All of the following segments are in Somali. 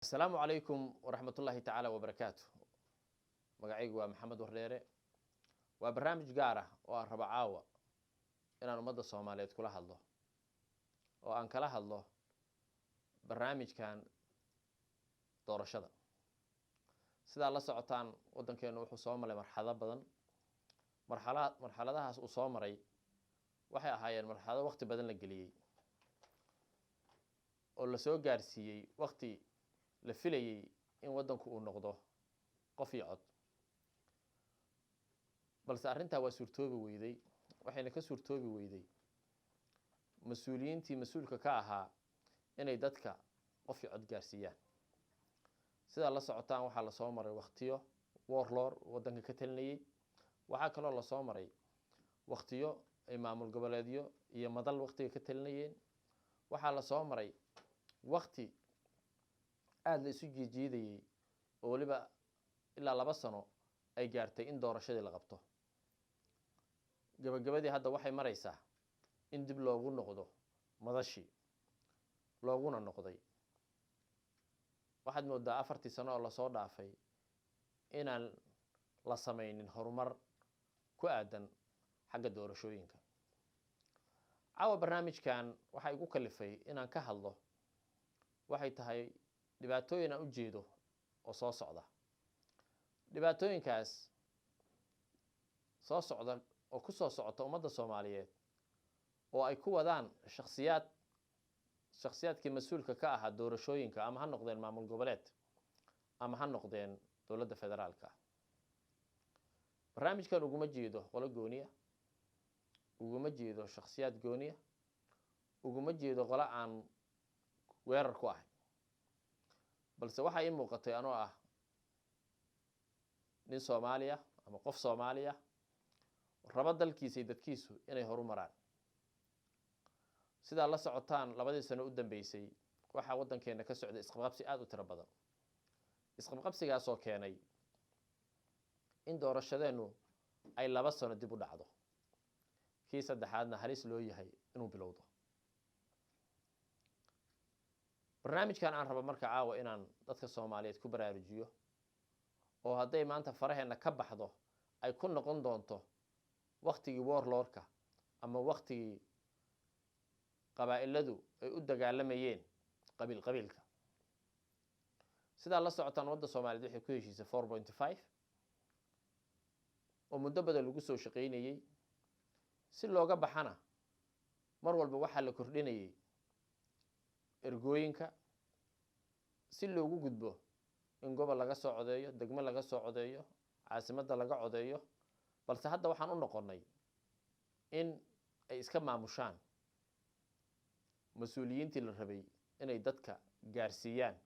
Asalaamu calaykum waraxmatullaahi tacaala wabarakaatu. Magacaygu waa Maxamed Wardheere. Waa barnaamij gaar ah oo aan rabo caawa inaan ummadda Soomaaliyeed kula hadlo, oo aan kala hadlo barnaamijkan doorashada. Sidaa la socotaan, waddankeenu wuxuu soo maray marxalado badan. Marxaladahaas uu soo maray waxay ahaayeen marxalado waqti badan la geliyey oo lasoo gaarsiiyey waqti la filayey in waddanku uu noqdo qof iyo cod, balse arrintaa waa suurtoobi weyday. Waxayna ka suurtoobi weyday mas-uuliyiintii mas-uulka ka ahaa inay dadka qof iyo cod gaarsiiyaan. Sidaa la socotaan, waxaa lasoo maray waktiyo warlord waddanka ka talinayey. Waxaa kaloo lasoo maray waktiyo ay maamul goboleedyo iyo madal waktiga ka talinayeen. Waxaa lasoo maray wakti aada la isu jiijiidayey oo weliba ilaa 2 sano ay gaartay in doorashadii la qabto. Gabagabadii hadda waxay maraysaa in dib loogu noqdo madashii looguna noqday. Waxaad moodaa 4tii sano oo lasoo dhaafay inaan la sameynin horumar ku aadan xagga doorashooyinka. Caawa barnaamijkan waxaa igu kalifay inaan ka hadlo waxay tahay dhibaatooyin aan u jeedo oo soo socda. Dhibaatooyinkaas soo socda oo ku soo socota ummadda Soomaaliyeed oo ay ku wadaan shakhsiyaadkii mas-uulka ka ahaa doorashooyinka, ama ha noqdeen maamul goboleed ama ha noqdeen dowladda federaalka ah. Barnaamijkan uguma jeedo qolo gooniya, uguma jeedo shakhsiyaad gooniya, uguma jeedo qolo aan weerar ku ahay, balse waxaa ii muuqatay, anoo ah nin Soomaaliya ama qof Soomaaliya raba dalkiisa iyo dadkiisu inay horu maraan. Sidaa la socotaan, labadii sano u dambeysay waxaa waddankeena ka socday isqabqabsi aada u tiro badan, isqabqabsigaasoo keenay in doorashadeennu ay 2 sano dib u dhacdo, kii saddexaadna halis loo yahay inuu bilowdo. Barnaamijkan aan rabo marka caawa inaan dadka Soomaaliyeed ku baraarujiyo, oo hadday maanta faraheenna ka baxdo ay ku noqon doonto waktigii warlordka ama waktigii qabaa'iladu ay u dagaalamayeen qabiil qabiilka. Sidaa la socotaan, wadda Soomaaliyeed waxay ku heshiisay 4.5 oo muddo badan lagu soo shaqaynayey. Si looga baxana, mar walba waxaa la kordhinayey ergooyinka si loogu gudbo in gobol laga soo codeeyo, degmo laga soo codeeyo, caasimadda laga codeeyo. Balse hadda waxaan u noqonnay in ay iska maamushaan mas-uuliyiintii la rabay inay dadka gaarsiiyaan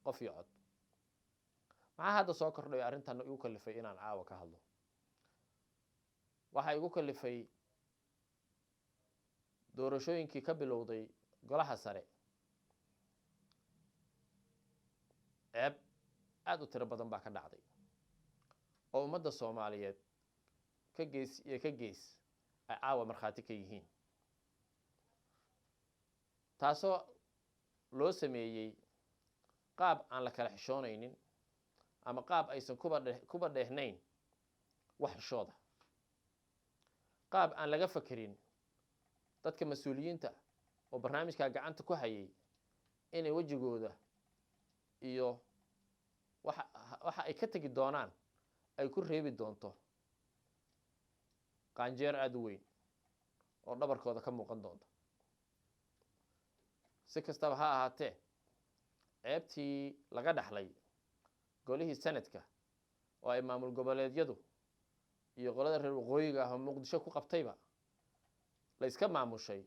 qof iyo cod. Maxaa hadda soo kordhay arrintan igu kalifay inaan caawa ka hadlo? Waxaa igu kalifay doorashooyinkii ka bilowday golaha sare. Ceeb aada u tiro badan baa ka dhacday oo ummadda Soomaaliyeed ka gees iyo ka gees ay caawa markhaati ka yihiin, taasoo loo sameeyey qaab aan la kala xishoonaynin ama qaab aysan kuba dheehnayn wax xishooda, qaab aan laga fakerin dadka mas-uuliyiinta oo barnaamijkaa gacanta ku hayay inay wejigooda iyo waxa ay ka tegi doonaan ay ku reebi doonto qaanjeer aada u weyn oo dhabarkooda ka muuqan doonto. Si kastaba ha ahaatee, ceebtii laga dhaxlay golihii sanadka oo ay maamul goboleedyadu iyo qolada reer waqooyiga ah oo Muqdisho ku qabtayba la iska maamushay,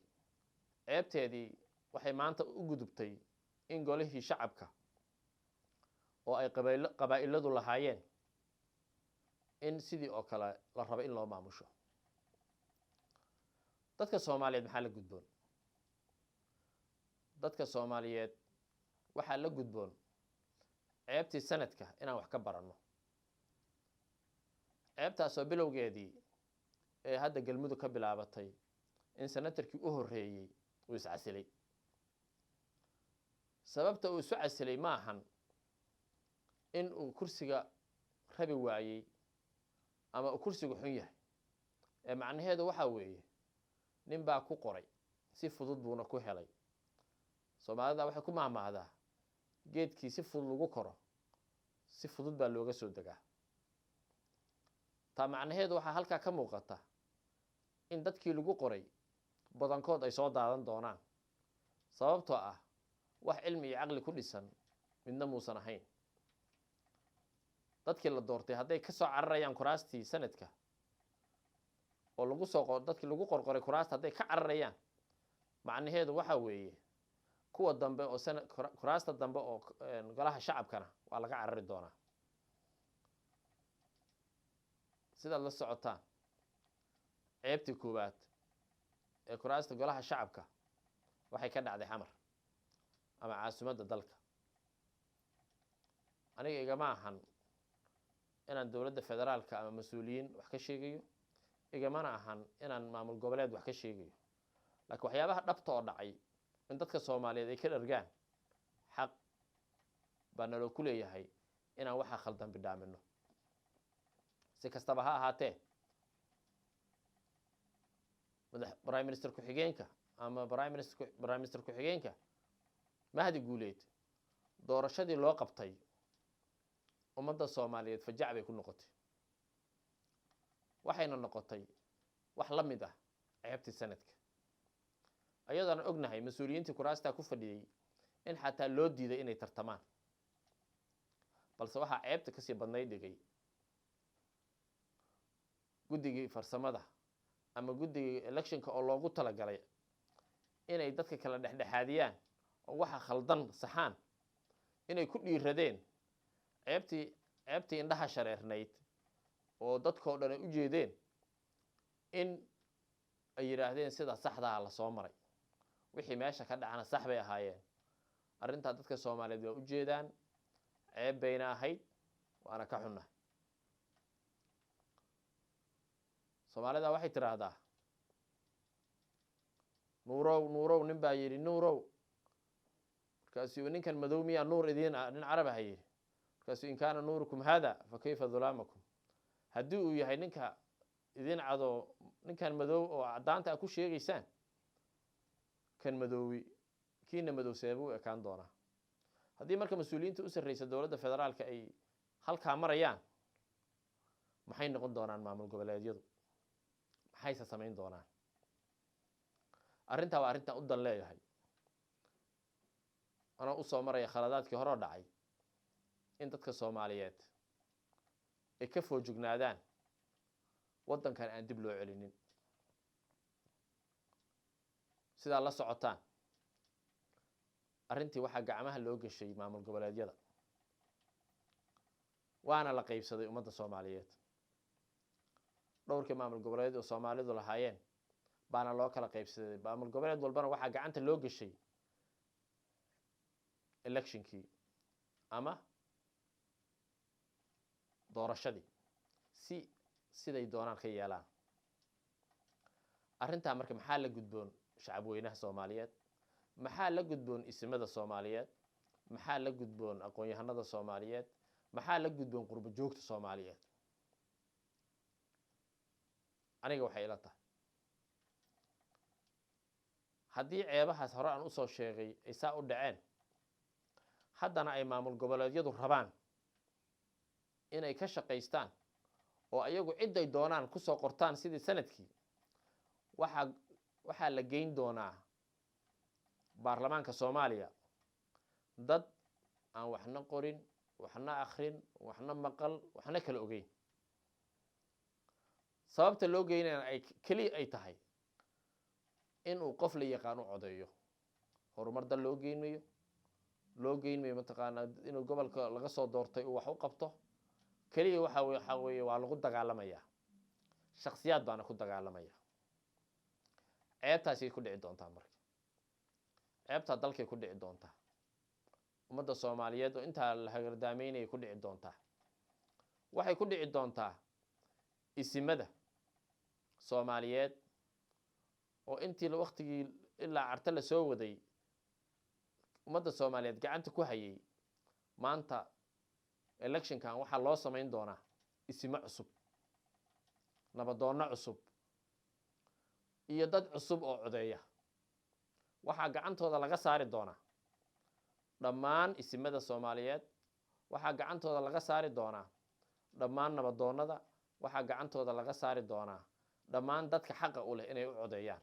ceebteedii waxay maanta u gudubtay in golihii shacabka oo ay qabaa'iladu lahaayeen in sidii oo kale la rabo in loo maamusho. Dadka Soomaaliyeed maxaa la gudboon? Dadka Soomaaliyeed waxaa la gudboon ceebtii sanadka inaan wax ka baranno, ceebtaasoo bilowgeedii ee hadda Galmudug ka bilaabatay in senatarkii u horreeyey uu iscasilay. Sababta uu isu casilay ma ahan in uu kursiga rabi waayey ama uu kursigu xun yahay, ee macnaheedu waxaa weeye nin baa ku qoray, si fudud buuna ku helay. Soomaalida waxay ku mahmaahdaa, geedkii si fudud lagu koro, si fudud baa looga soo degaa. Taa macnaheedu waxaa halkaa ka muuqata in dadkii lagu qoray badankood ay soo daadan doonaan, sababtoo ah wax cilmi iyo caqli ku dhisan midna muusan ahayn. Dadkii la doortay hadday ka soo cararayaan kuraastii sanadka oo lagu soo, dadkii lagu qorqoray kuraasta hadday ka cararayaan, macnaheedu waxaa weeye kuwa dambe oo sana kuraasta dambe oo Golaha Shacabkana waa laga carari doonaa. Sidaad la socotaan, ceebtii koowaad ee kuraasta Golaha Shacabka waxay ka dhacday Xamar ama caasimadda dalka. Aniga igama ahan inaan dowladda federaalka ama mas-uuliyiin wax ka sheegayo, igamana ahan inaan maamul goboleed wax ka sheegayo, laakiin waxyaabaha dhabta oo dhacay in dadka Soomaaliyeed ay ka dhargaan xaq baa naloo ku leeyahay inaan waxaa khaldan bidhaamino. Si kastaba ha ahaatee, madax prime minister ku-xigeenka ama prime minister ku-xigeenka Mahdi Guuleed, doorashadii loo qabtay ummadda Soomaaliyeed fajac bay ku noqotay, waxayna noqotay wax la mid ah ceebtii sanadka, ayadoona ognahay mas-uuliyiintii kuraastaa ku fadhiyey in xataa loo diiday inay tartamaan. Balse waxaa ceebta kasii badnayd dhigay guddigii farsamada ama guddigii electionka oo loogu talagalay inay dadka kala dhexdhexaadiyaan oo waxa khaldan saxaan, inay ku dhiiradeen ceebtii indhaha shareernayd oo dadkoo dhan ay u jeedeen, in ay yidhaahdeen sida saxdaa la soo maray, wixii meesha ka dhacana sax bay ahaayeen. Arrintaa dadka Soomaaliyeed waa u jeedaan, ceeb bayna ahayd, waana ka xunnahay. Soomaalida waxay tidhaahdaa, "Nuurow, nuurow." Nin baa yidhi, "Nuurow." Markaasuu, "Ninkan madow miyaa nuur idiin ah?" Nin Carab aha yidhi. Markaasuu, "In kaana nuurukum hada, fa kayfa dhulaamakum?" Haddii uu yahay ninka idin cado ninkan madow oo caddaanta a ku sheegaysaan kan madoowi, kiina madow seebuu u ekaan doonaa? Haddii marka mas-uuliyiinta u sarreysa dowladda federaalka ay halkaa marayaan, maxay noqon doonaan maamul goboleedyadu? Maxayse samayn doonaan? Arrintaa waa arrintaan u dan leeyahay, anoo usoo maraya khaladaadkii horoo dhacay, in dadka Soomaaliyeed ay ka foojignaadaan, waddankan aan dib loo celinin. Sidaa la socotaan, arrintii waxaa gacmaha loo geshay maamul goboleedyada, waana la qeybsaday ummadda Soomaaliyeed. Dhowrkii maamul goboleed oo Soomaalidu lahaayeen baana loo kala qaybsaday. Maamul goboleed walbana waxaa gacanta loo geshay electionkii ama doorashadii, si siday doonaan ka yeelaan. Arrintaa marka maxaa la gudboon shacab weynaha Soomaaliyeed? Maxaa la gudboon isimada Soomaaliyeed? Maxaa la gudboon aqoon-yahanada Soomaaliyeed? Maxaa la gudboon qurbo joogta Soomaaliyeed? Aniga waxay ila tahay, haddii ceebahaas hore aan usoo sheegay ay saa u dhaceen, haddana ay maamul goboleedyadu rabaan inay ka shaqaystaan oo ayagu cidday doonaan kusoo qortaan sidii sanadkii, waxaa la geyn doonaa baarlamaanka Soomaaliya dad aan waxna qorin, waxna akrin, waxna maqal, waxna kala ogeyn. Sababta loo geynayana ay keliya ay tahay inuu qof la yaqaan u codeeyo. Horumar dal loo geynmayo, loo geynmayo mataqaanaa inuu gobolka laga soo doortay uu wax u qabto. Keliya waxaa weeye waa lagu dagaalamayaa, shaksiyaad baana ku dagaalamaya. Ceebtaasay ku dhici doontaa marka, ceebtaa dalkay ku dhici doontaa, ummadda Soomaaliyeed oo intaa la hagardaameynayay ku dhici doontaa. Waxay ku dhici doontaa isimada Soomaaliyeed oo intii waktigii ilaa Carte lasoo waday. Ummadda Soomaaliyeed gacanta ku hayay. Maanta electionkan waxaa loo samayn doonaa isimo cusub, nabadoonno cusub iyo dad cusub oo codeeya. Waxaa gacantooda laga saari doonaa dhammaan isimada Soomaaliyeed, waxaa gacantooda laga saari doonaa dhammaan nabadoonnada, waxaa gacantooda laga saari doonaa dhammaan dadka xaqa u leh inay u codeeyaan.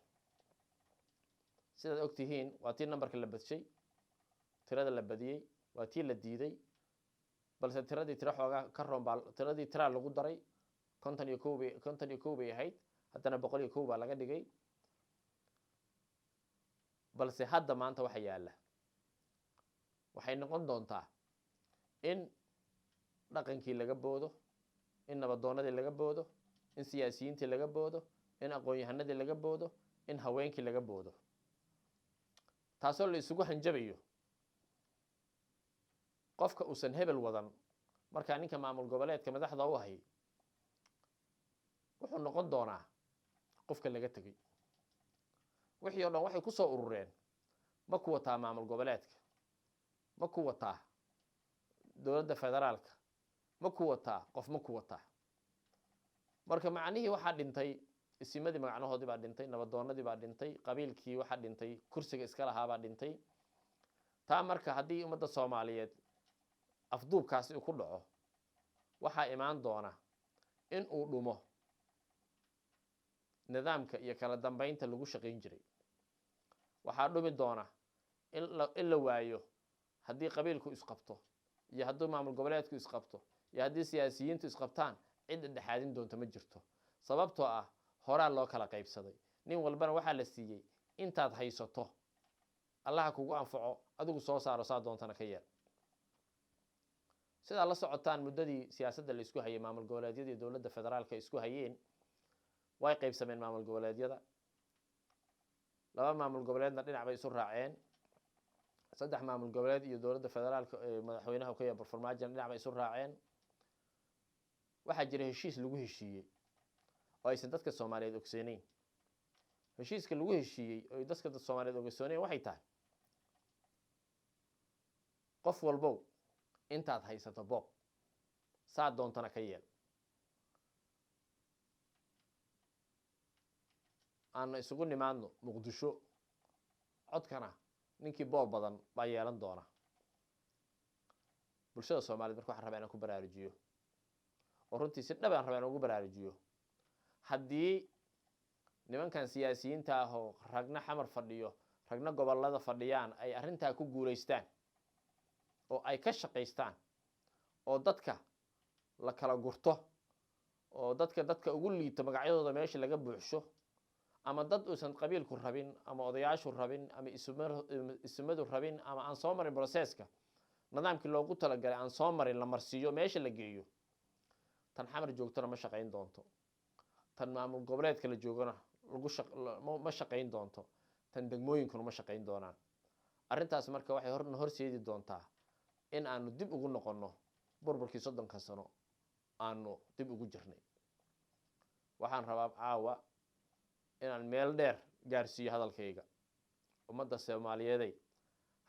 Sidaad og tihiin, waa tii nambarka la badshay, tirada la badiyey, waa tii la diiday, balse tiradii tiro xoogaa ka roon baa tiradii tiraa lagu daray. 51 bay, 51 bay ahayd, haddana 101 baa laga dhigay. Balse hadda maanta waxa yaalla waxay noqon doontaa in dhaqankii laga boodo, in nabadoonnadii laga boodo, in siyaasiyiintii laga boodo, in aqoon-yahanadii laga boodo, in haweenkii laga boodo, taasoo la isugu hanjabayo qofka uusan hebel wadan. Markaa ninka maamul goboleedka madaxda u ahay wuxuu noqon doonaa qofka laga tegey. Wixii o dhan waxay ku soo urureen: ma ku wataa maamul goboleedka, ma ku wataa dowladda federaalka, ma ku wataa qof, ma ku wataa. Marka macnihii waxaa dhintay isimadii, magacnahoodii baa dhintay, nabadoonadii baa dhintay, qabiilkii waxaa dhintay kursiga iska lahaabaa dhintay. Taa marka haddii ummadda Soomaaliyeed afduubkaasi uu ku dhaco, waxaa imaan doona in uu dhumo nidaamka iyo kala dambeynta lagu shaqayn jiray. Waxaa dhumi doona in la waayo haddii qabiilku isqabto iyo haddii maamul goboleedku isqabto iyo haddii siyaasiyiintu isqabtaan, cid dhexaadin doonta ma jirto, sababtoo ah horaa loo kala qaybsaday. Nin walbana waxaa la siiyey intaad haysato Allaha kugu anfaco, adigu soo saaro, saa doontana ka yeel. Sidaa la socotaan, muddadii siyaasadda la isku hayay, maamul goboleedyada iyo dowladda federaalka isku hayeen, way qaybsameen. Maamul goboleedyada laba maamul goboleedna dhinac bay isu raaceen, saddex maamul goboleed iyo dowladda federaalka madaxweynaha ka yahay Farmaajona dhinac bay isu raaceen. Waxaa jira heshiis lagu heshiiyey oo aysan dadka Soomaaliyeed ogsooneyn. Heshiiska lagu heshiiyey oo dadka Soomaaliyeed ogsooneyn waxay tahay: qof walbow intaad haysato boob, saa doontana ka yeel, aana isugu nimaadno Muqdisho, codkana ninkii boob badan baa yeelan doona. Bulshada Soomaaliyed marka waxaan rabaa inaan ku baraarujiyo, oo runtii si dhab aan rabaa inaan ugu baraarujiyo, haddii nimankan siyaasiyiinta ah oo ragna Xamar fadhiyo, ragna gobollada fadhiyaan, ay arrintaa ku guulaystaan oo ay ka shaqaystaan oo dadka la kala gurto oo dadka ugu liito magacyadooda meesha laga buuxsho, ama dad uusan qabiilku rabin ama odayaashu rabin ama isumadu rabin ama aan soo marin processka nidaamkii loogu talagalay aan soo marin la marsiiyo, meesha la geeyo, tan Xamar joogtona ma shaqayn doonto, tan maamul goboleedka la joogona lagu ma shaqayn doonto, tan degmooyinkuna ma shaqayn doonaan. Arrintaas marka waxay horseedi doontaa in aanu dib ugu noqonno burburkii 30-ka sano aanu dib ugu jirnay. Waxaan rabaa caawa inaan meel dheer gaarsiiyo hadalkayga. Ummadda Soomaaliyeeday,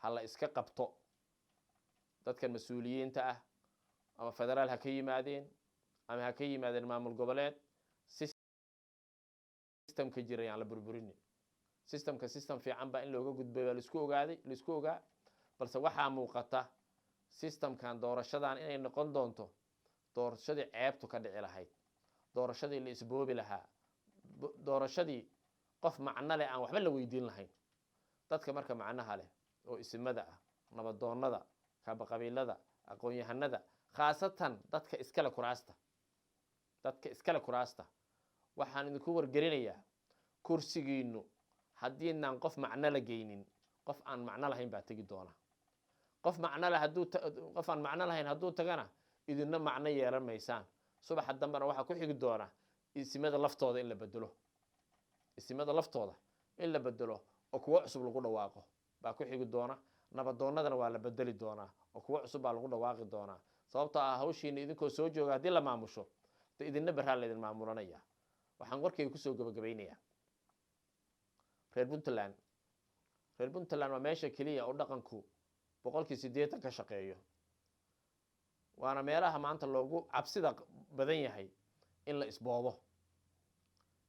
ha la iska qabto dadkan mas-uuliyiinta ah, ama federaal ha ka yimaadeen ama ha ka yimaadeen maamul goboleed. Systemka jiray aan la burburinin. Systemka system fiican baa in looga gudbay baa laisku ogaaday, laisku ogaa, balse waxaa muuqata systemkan doorashadan inay noqon doonto doorashadii ceebtu ka dhici lahayd, doorashadii la isboobi lahaa, doorashadii qof macno leh aan waxba la weydiin lahayn. Dadka marka macnaha leh oo isimada ah, nabadoonnada, kaabaqabiilada, aqoon-yahanada, khaasatan dadka iskale kuraasta, dadka iskale kuraasta, waxaan idinku wargelinayaa: kursigiinu haddiinaan qof macno la geynin, qof aan macno lahayn baa tegi doona. Qof macno leh hadduu, qof aan macno lahayn hadduu tagana, idinna macno yeelan maysaan. Subaxa dambena waxaa ku xigi doona isimada laftooda in la bedelo, isimada laftooda in la bedelo oo kuwo cusub lagu dhawaaqo baa ku xigi doona. Nabadoonnadana waa la bedeli doonaa oo kuwo cusub baa lagu dhawaaqi doonaa, sababtoo ah hawshiina idinkoo soo jooga haddii la maamusho, de idinna beraa laydin maamulanaya. Waxaan warkayga kusoo gabagabaynayaa reer Puntland. Reer Puntland waa meesha keliya oo dhaqanku 80% ka shaqeeyo. Waana meelaha maanta loogu cabsida badan yahay in la isboobo.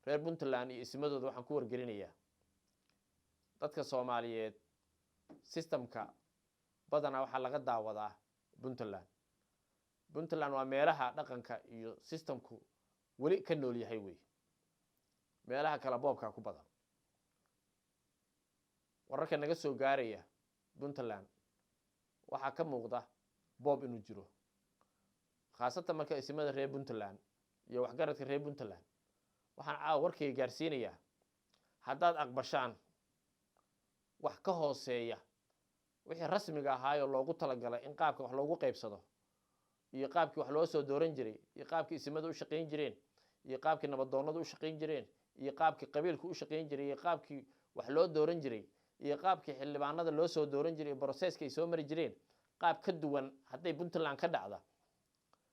Reer Puntland iyo ismadooda waxaan ku wargelinayaa dadka Soomaaliyeed, systemka badanaa waxaa laga daawadaa Puntland. Puntland waa meelaha dhaqanka iyo systemku weli ka nool yahay wey. Meelaha kale boobkaa ku badan. Wararka naga soo gaaraya Puntland waxaa ka muuqda boob inuu jiro, khaasatan marka isimada reer Puntland iyo waxgaradka reer Puntland. Waxaan caawa warkayga gaarsiinayaa, haddaad aqbashaan wax ka hooseeya wixii rasmiga ahaayoo loogu talagalay in qaabka wax loogu qaybsado iyo qaabkii wax loo soo dooran jiray iyo qaabkii isimada u shaqayn jireen iyo qaabkii nabadoonnadu u shaqayn jireen iyo qaabkii qabiilku u shaqayn jiray iyo qaabkii wax loo dooran jiray iyo qaabkii xildhibaanada loo soo dooran jiray iyo processka ay soo mari jireen, qaab ka duwan hadday Puntland ka dhacda,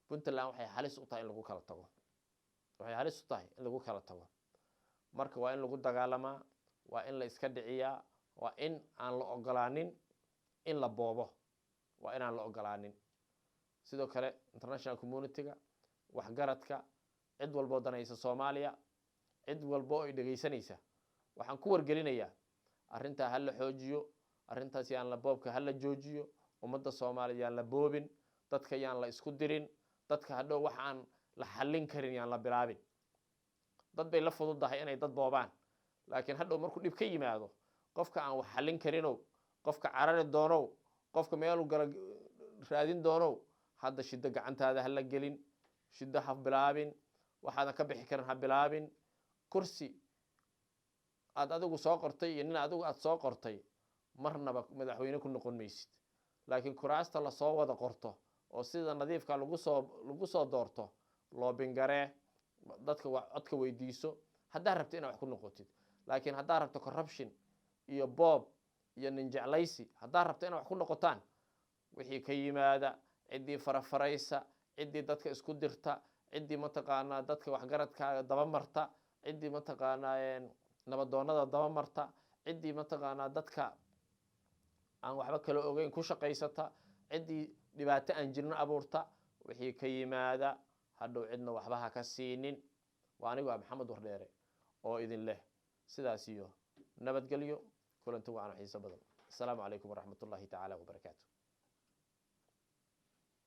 Puntland waxay halis u tahay in lagu kala tago. Waxay halis u tahay in lagu kala tago. Marka waa in lagu dagaalamaa, waa in la iska dhiciyaa, waa in aan la ogolaanin in la boobo, waa inaan la ogolaanin. Sidoo kale international community-ga, waxgaradka, cid walboo danaysa Soomaaliya, cid walbo oo ay dhegaysanaysa, waxaan ku wargelinayaa arrintaa ha la xoojiyo, arrintaas yaan la boobka ha la joojiyo. Ummadda Soomaaliya yaan la boobin, dadka yaan la isku dirin, dadka hadhow wax aan la xallin karin yaan la bilaabin. Dad bay la fududahay inay dad boobaan, laakiin hadhow markuu dhib ka yimaado, qofka aan wax xallin karinow, qofka carari doonow, qofka meelu gala raadin doonow, hadda shiddo gacantaada ha la gelin, shiddo ha bilaabin, waxaadan ka bixi karin ha bilaabin. Kursi aad adigu soo qortay iyo nin adigu aad soo qortay marnaba madaxweyne ku noqon maysid, laakiin kuraasta lasoo wada qorto oo sida nadiifka lagu soo doorto, loobingaree, dadka waa codka weydiiso haddaad rabto inaad wax ku noqotid. Laakiin haddaad rabto corruption iyo boob iyo ninjeclaysi, haddaad rabto inaad wax ku noqotaan, wixii ka yimaada ciddii farafaraysa, ciddii dadka isku dirta, ciddii mataqaanaa dadka waxgaradkaaga daba marta, ciddii mataqaanaa nabadoonada daba marta, ciddii mataqaanaa dadka aan waxba kala ogeyn ku shaqaysata, ciddii dhibaato aan jirno abuurta, wixii ka yimaada hadhow cidna waxba ha ka siinin. Waa anigu ah Maxamed Wardheere oo idin leh sidaas iyo nabadgelyo, kulanti wacan, xiiso badan. Asalaamu calaykum waraxmat ullahi tacaala wabarakaatu.